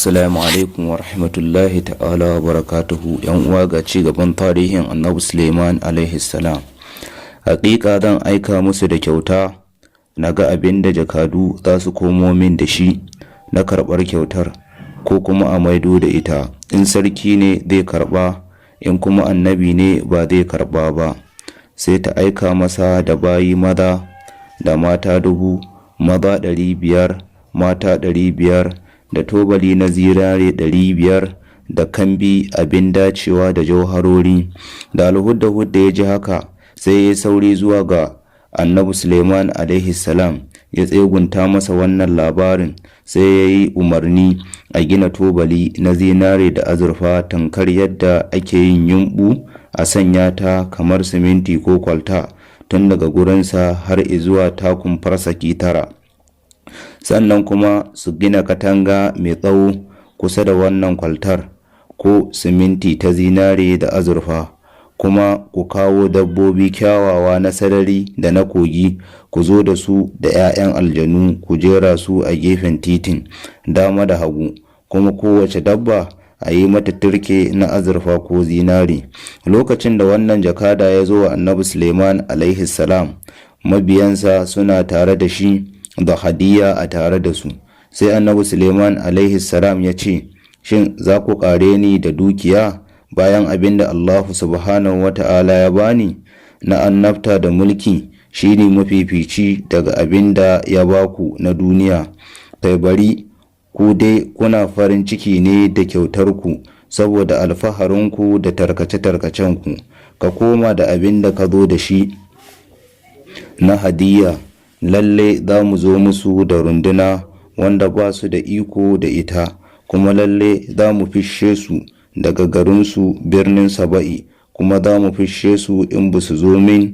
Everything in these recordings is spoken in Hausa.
Assalamu alaikum wa rahmatullahi ta'ala wa barakatuhu. Yan uwa, ga ci gaban tarihin Annabi Suleiman alaihi salam. Haƙiƙa zan aika musu da kyauta, na ga abin da jakadu za su komo min da shi na karɓar kyautar ko kuma a maido da ita. In sarki ne, zai karɓa, in kuma annabi ne, ba zai karɓa ba. Sai ta aika masa da bayi maza da mata 1000, maza 500, mata 500, da tubali na zinare 500, da kambi abin dacewa da jauharori. Da Alhudda-hudda ya ji haka, sai ya sauri zuwa ga Annabi Suleiman alaihi salam, ya tsegunta masa wannan labarin. Sai ya yi umarni a gina tubali na zinare da azurfa tamkar yadda ake yin yumɓu, a sanya ta kamar siminti ko kwalta tun daga gurinsa har zuwa takun farsaki 9. Sannan kuma su gina katanga mai tsawo kusa da wannan kwaltar ko siminti ta zinare da azurfa. Kuma ku kawo dabbobi kyawawa na sarari da na kogi, ku zo da su da 'ya'yan aljanu, ku jera su a gefen titin dama da hagu, kuma kowace dabba a yi mata turke na azurfa ko zinare. Lokacin da wannan jakada ya zo wa Annabi Suleiman alaihi salam, mabiyansa suna tare da shi da hadiya a tare da su. Sai Annabi Suleiman alaihi salam ya ce, "Shin za ku ƙare ni da dukiya bayan abin da Allahu subhanahu wa ta'ala ya bani na annabta da mulki, shine mafifici daga abin da ya baku na duniya? Kai, bari, ku dai kuna farin ciki ne da kyautarku saboda alfaharinku da tarkace-tarkacenku. Ka koma da abin da ka zo da shi na hadiyya. Lalle za mu zo musu da runduna wanda ba su da iko da ita, kuma lalle za mu fishe su daga garinsu, birnin Saba'i, kuma za mu fishe su in ba su zo min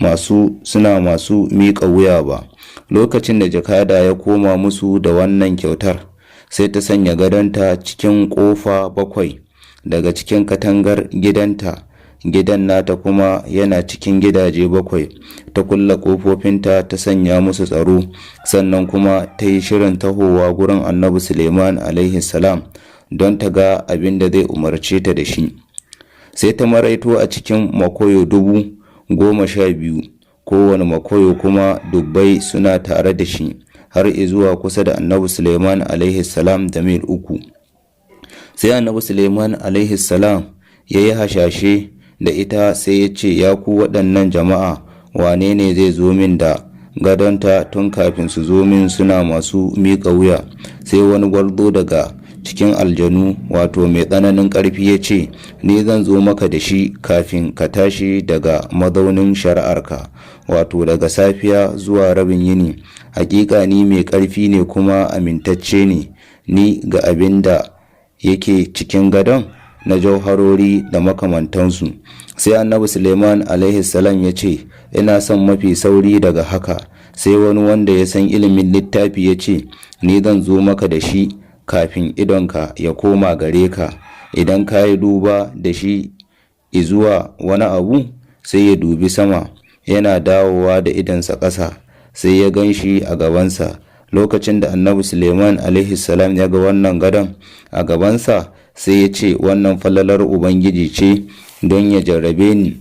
masu suna masu miƙa wuya ba." Lokacin da jakada ya koma musu da wannan kyautar, sai ta sanya gadonta cikin ƙofa bakwai daga cikin katangar gidanta, gidan nata kuma yana cikin gidaje bakwai. Ta kulle ƙofofinta, ta sanya musu tsaro, sannan kuma ta yi shirin tahowa gurin Annabi Suleiman alaihi salam don ta ga abin da zai umarce ta da shi. Sai ta maraito a cikin makoyo 12,000, kowane makoyo kuma dubbai suna tare da shi, har zuwa kusa da Annabi Suleiman alaihi salam da mil 3. Sai Annabi Suleiman alaihi salam ya yi hashashe da ita, sai ya ce, "Ya ku waɗannan jama'a, wane ne zai zo min da gadonta tun kafin su zo min suna masu miƙa wuya?" Sai wani gwarzo daga cikin aljanu, wato mai tsananin ƙarfi, ya ce, "Ni zan zo maka da shi kafin ka tashi daga mazaunin shari'arka, wato daga safiya zuwa rabin yini. Hakika ni mai ƙarfi ne kuma amintacce ne ni ga abin da yake cikin gadon na jauharori da makamantansu." Sai Annabi Suleiman alaihi salam ya ce, "Ina son mafi sauri daga haka." Sai wani wanda ya san ilimin littafi ya ce, "Ni zan zo maka da shi kafin idonka ya koma gare ka. Idan ka yi duba da shi izuwa wani abu, sai ya dubi sama, yana dawowa da idonsa ƙasa, sai ya gan shi a gabansa." Lokacin da Annabi Suleiman alaihi salam ya ga wannan gadon a gabansa, sai ya ce, "Wannan falalar Ubangiji ce don ya jarrabe ni,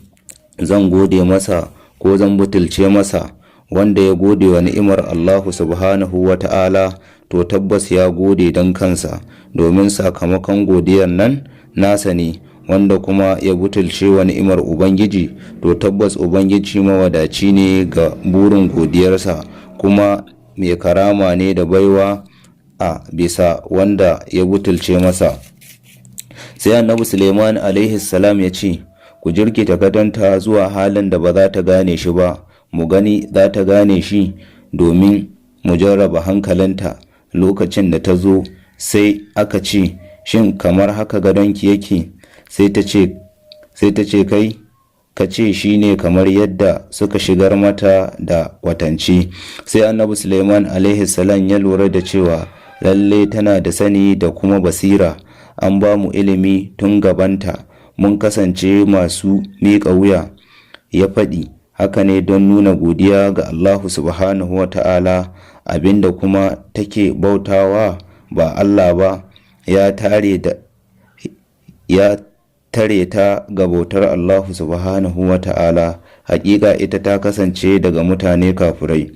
zan gode masa ko zan butulce masa. Wanda ya gode wa ni'imar Allahu subhanahu wa ta'ala, to tabbas ya gode don kansa, domin sakamakon godiyar nan nasa ne. Wanda kuma ya butulce wa ni'imar Ubangiji, to tabbas Ubangiji mawadaci ne ga burin godiyarsa, kuma mai karama ne da baiwa a bisa wanda ya butulce masa." Sai Annabi Suleiman alaihi salam ya ce, "Ku jirkita gadonta zuwa halin da ba za ta gane shi ba, mu gani za ta gane shi, domin mu jarraba hankalinta." Lokacin da ta zo, sai aka ce, "Shin kamar haka gadonki yake?" Sai ta ce, "Kai ka ce shi ne kamar yadda suka shigar mata da kwatance." Sai Annabi Suleiman alaihi salam ya lura da cewa lalle tana da sani da kuma basira. An ba mu ilimi tun gabanta, mun kasance masu miƙa wuya. Ya faɗi haka ne don nuna godiya ga Allahu subhanahu wa ta'ala. Abinda kuma take bautawa ba Allah ba, Ya tare da ya tare ta ga bautar Allahu subhanahu wa ta'ala. Haƙiƙa ita ta kasance daga mutane kafurai.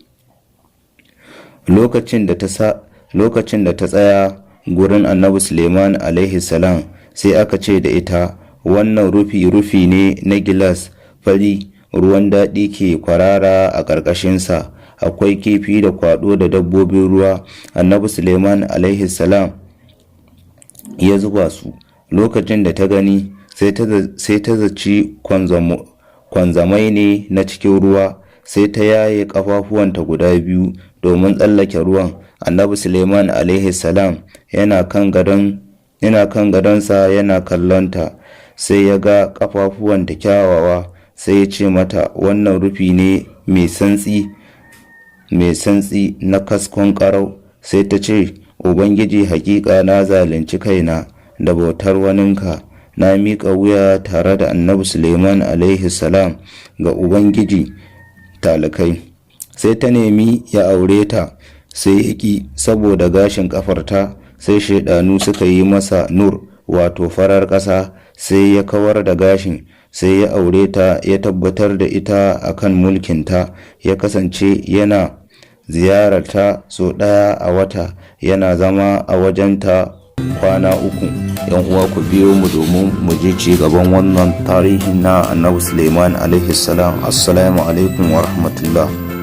Lokacin da ta tsaya gurin Annabi Suleiman alaihi salam, sai aka ce da ita, "Wannan rufi rufi ne na gilas fari, ruwan daɗi ke kwarara a ƙarƙashinsa, akwai kifi da kwaɗo da dabbobin ruwa." Annabi Suleiman alaihi salam ya zuba su. Lokacin da ta gani, sai ta zaci kwanzamai ne na cikin ruwa, sai ta yaye ƙafafuwanta guda biyu domin tsallake ruwan. Annabi Suleiman alaihi salam yana kan gadonsa yana kallonta, sai ya ga ƙafafuwanta kyawawa, sai ya ce mata, "Wannan rufi ne mai santsi na kaskon ƙarau." Sai ta ce, "Ubangiji, haƙiƙa na zalunci kaina da bautar waninka. Na miƙa wuya tare da Annabi Suleiman alaihi salam ga Ubangiji talikai." Sai ta nemi ya aure ta, sai ya ƙi saboda gashin ƙafarta. Sai shaidanu suka yi masa nur, wato farar ƙasa, sai ya kawar da gashin, sai ya aure ta, ya tabbatar da ita akan mulkinta. Ya kasance yana ziyararta sau ɗaya a wata, yana zama a wajenta kwana 3. Yan uwa, ku biyo mu domin mu ji ci gaban wannan tarihin na Annabi Suleiman alaihi salam. Assalamu alaikum wa rahmatullah.